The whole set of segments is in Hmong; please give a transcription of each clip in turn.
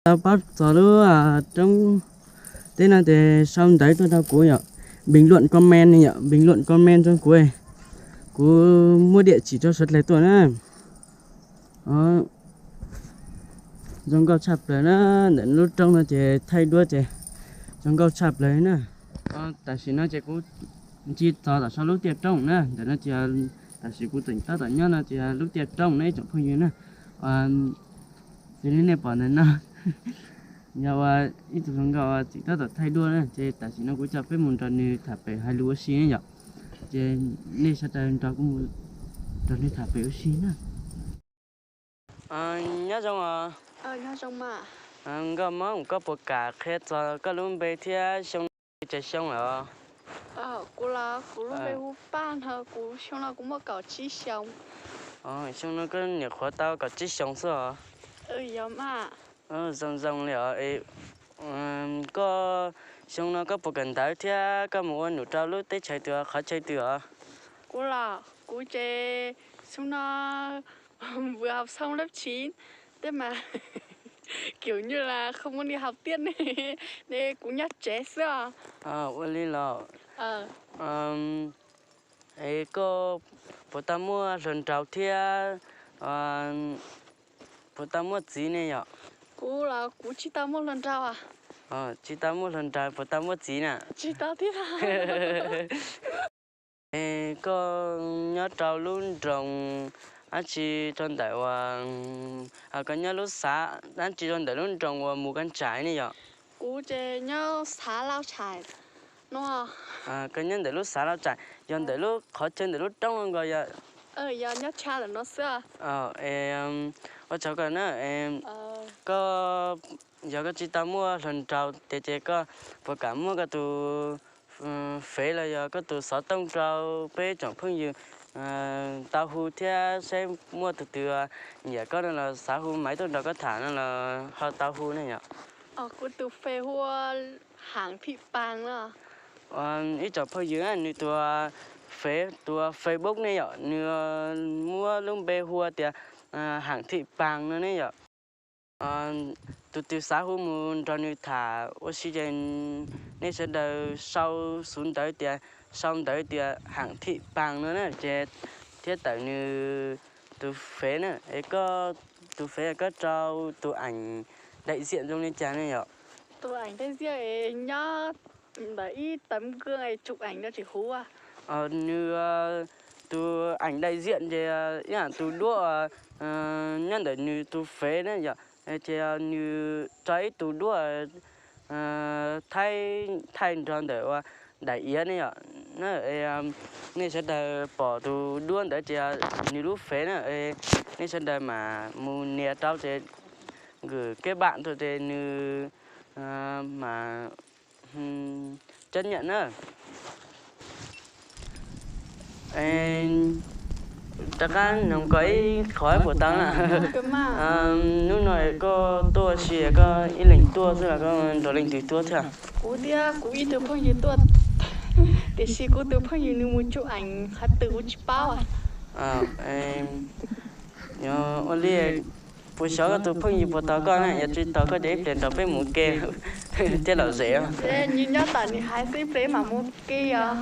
Tau paub txog lub roob teb no ces sau ntawv tuaj rau kuv yom, bình luận comment yom, bình luận comment rau kuv, kuv muab địa chỉ rau sawv dlawg tuaj na. Zoo nkauj tshaj plaws na, ntawm lub roob no ces thaij duab ces zoo nkauj tshaj plaws na. Tam sim no ces kuv ncig txog tom sau lub tiaj roob na, ntawm no ces tam sim kuv tseem tab tom nyob no ces lub tiaj roob na ib tsoom phooj ywg na. Ces li nej pom ntawm no, yog ua ib tug hluas nkauj tseem tab tom thaij duab na, ces tam sim no kuv coj peb mus nrog nws tham pem hais lus ua si yom. Ces nej sawv daws nrog kuv mus nrog nws tham pem ua si na. Nyob zoo os. Nkauj Hmoob, koj puas kam qhia txog koj lub npe thiab xyoo no tsav xyoo lawm? Kuv los kuv lub npe hu Paj no, kuv xyoo no kuv muaj kaum tsib xyoo. Xyoo no koj nyuam qhuav tau kaum tsib xyoo xwb os? Yog mas. Zoo zoo li os. Koj xyoo no koj puas kawm ntawv thiab koj mus ua num rau lub teb chaws twg qhov chaw twg os? Kuv los kuv ces xyoo no vừa học xong lớp chín, thiab mas kiểu như là không muốn đi học tiếp ne, ne kuv nyob tsev xwb os. Ua li los, es koj puas tau muaj hluas nraug thiab puas tau muaj txiv ne yom? Kuv los kuv tsis tau muaj hluas nraug. Tsis tau muaj hluas nraug, puas tau muaj txiv na? Tsis tau thiab. Es koj nyob rau lub nroog dab tsi rau ntawm uas, koj nyob lub xav dab tsi rau ntawm lub nroog uas Mù Cang Chải ne yom? Kuv ces nyob xav Lao Chải no. Koj nyob ntawm lub xav Lao Chải, yog ntawm lub qhov chaw ntawm lub roob no nkaus yom? Yog nyob tshaj ntawm no xwb. Es ua tsaug koj na, koj yog koj tsis tau muaj hluas nraug tiag ces koj puas kam muab koj tus fev los yog koj tus xov tooj rau peb tsoom phooj ywg tau hu thiab saib muaj tus twg nyiam koj no los xav hu maiv tuaj nrog koj tham no los ho tau hu ne yom? Kuv tus fev hu ua Hang Thim Pang no. Ib tsoom phooj ywg, nws tus fev, tus Facebook ne yom, nws muab lub npe hu tias Hang Thim Pang no ne yom. Tus twg xav hu mus nrog nws tham ua si ces nej sawv daws sau xov ntawv tias, sau ntawv tias Hang Thim Pang no na ces thiaj tawm nws tus fev na. Es koj tus fev koj rau tus ảnh đại diện zoo li cas ne yom? Tus ảnh đại diện nyob ntawm ib tấm gương chụp ảnh no tsis huv. Nws tus ảnh đại diện ces ib yam tus duab nyob ntawm nws tus fev na yom, ces nws rau ib tug duab thaij nrog ntawm ua daim iav ne yom. Nej sawv daws pom tus duab ntawd ces nws lub fev na, nej sawv daws mam mus nias rau ces gửi kết bạn rau ces nws mam chấp nhận na. Rov qab nug koj ib qho puas tau na? Hnub no koj tuaj ua si koj ib leeg tuaj xwb los koj nrog leej twg tuaj thiab? Kuv thiab kuv ib tug phooj ywg tuaj, tiam sis kuv tus phooj ywg nws mus chụp ảnh qhov twg kuv tsis paub. Ua li, puas xyov koj tus phooj ywg puas tau koj na, yog tsis tau koj ces ib pliag nrog peb mus ke thiab lom zem. Nws nyob tom nws hais xwb, ib pliag mam mus ke os.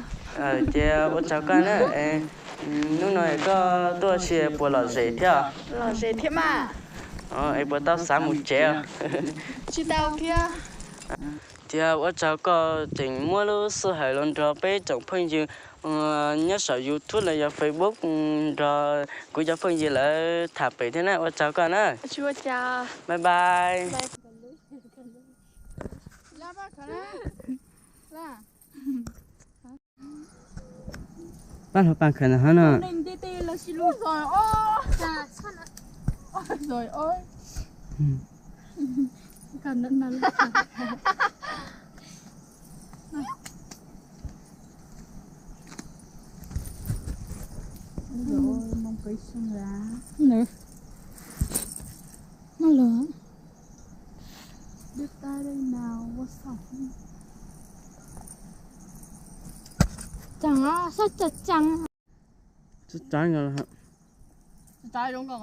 Ces ua tsaug koj na. Hnub no koj tuaj ua si puas lom zem thiab? Lom zem thiab mas. Es puas tau xav mus tsev? Tsis tau thiab. Ces ua tsaug koj tseem muab lub sij hawm los nrog peb tsoom phooj ywg nyob saum YouTube los yog Facebook nrog kuv cov phooj ywg lawv tham pem thiab na. Ua tsaug koj na. Bye bye. Pab hluas paj khawm ntawm hov no. Tseeb, tseeb nkaus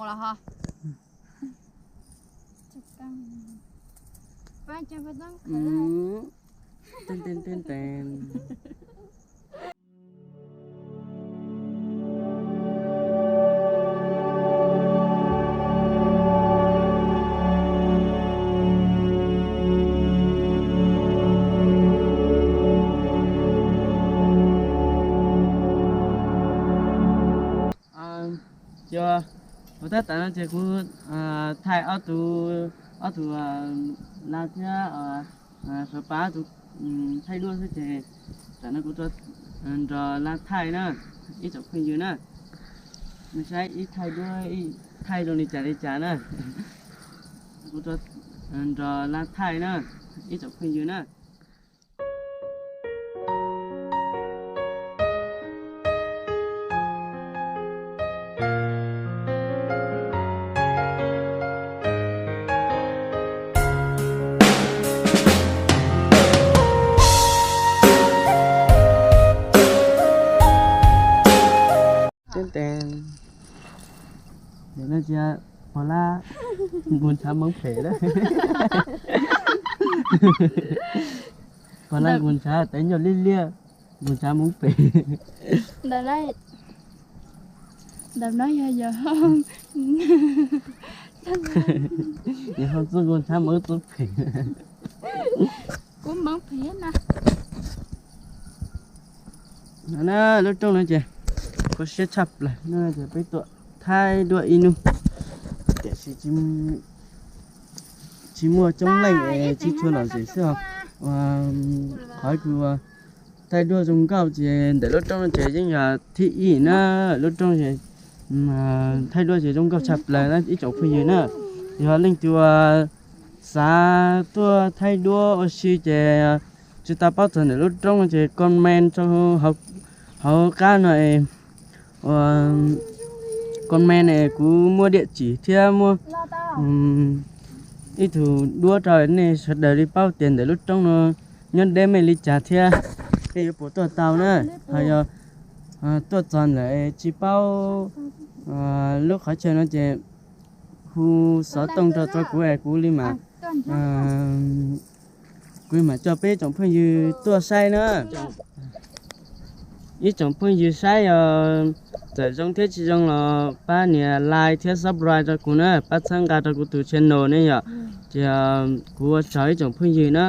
los ha. Pab cov pab txoob qhwv. Ten, ten, ten, ten. Ces ua tab tas no ces kuv thaij ob tug, ob tug laj thiab sawv pab ob tug thaij duab xwb ces tam no kuv nrog laj thaij na, ib tsoom phooj ywg na. Nws saib ib thaij duab, ib thaij zoo li cas li cas na. Kuv nrog laj thaij na, ib tsoom phooj ywg na. Pog Lab nqus ntshav Hmoob phem lawm. Pog Lab nqus ntshav tev nyuag liab liab, nqus ntshav Hmoob phem. Ntawm no yog, yog, yog ho txuj nqus ntshav Hmoob txuj phem. Kuv Hmoob phem na. Na lub rooj no ces kho siab tshaj plaws no ces peb tuaj thaij duab ib hnub, tiam sis tsis muaj coob leej es tsis tshua lom zem xwb os. Qhov kuv thaij duab zoo nkauj ces ntawm lub rooj no ces yeej yog thib ib na, lub rooj ces thaij duab ces zoo nkauj tshaj plaws na ib tsoom phooj ywg na. Yog leej twg xav tuaj thaij duab ua si ces tsis tau paub txog ntawm lub rooj ces comment rau hauv qab no, comment es kuv muab diam tsim thiab muab ib tug duab rau nej sawv daws li paub tias ntawm lub rooj no nyob deb mej li cas thiab nej yuav puas tuaj tau na. Ho yog tuaj txog ntawm tsis paub lub qhov chaw no ces hu xov tooj rau tau kuv es kuv li mam, kuv li mam coj peb tsoom phooj ywg tuaj saib na. Ib tsoom phooj ywg saib os, txawm zoo thiab tsis zoo los pab nias like thiab subscribe rau kuv na, pab txhawb nqa rau kuv tus channel ne yom. Ces kuv ua tsaug ib tsoom phooj ywg na.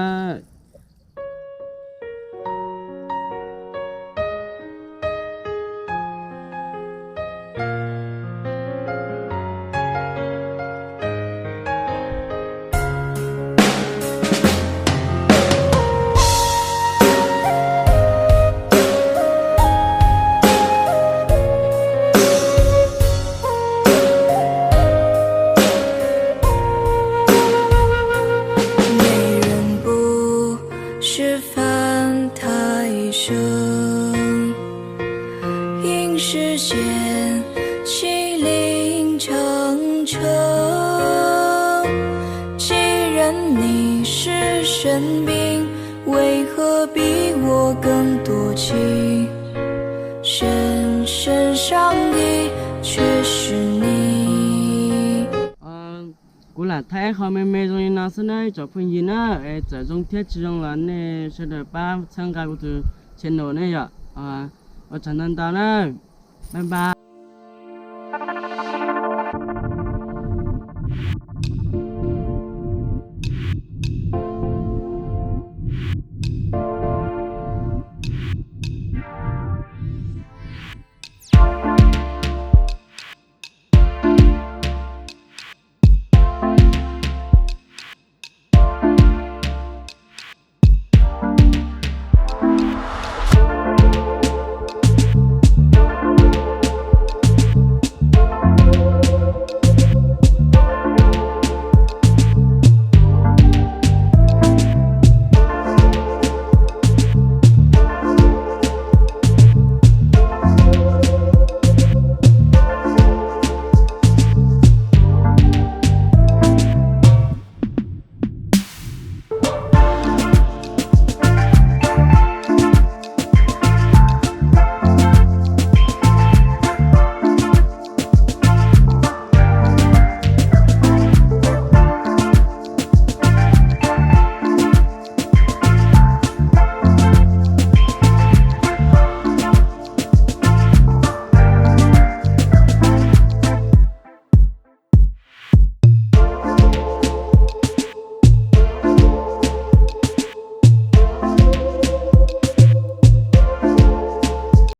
Kuv lam thaij ib qho me me zoo li no xwb na ib tsoom phooj ywg na, es txawm zoo thiab tsis zoo los nej sawv daws pab txhawb nqa kuv tus channel ne yom. Ua tsaug ntau ntau na, bye bye.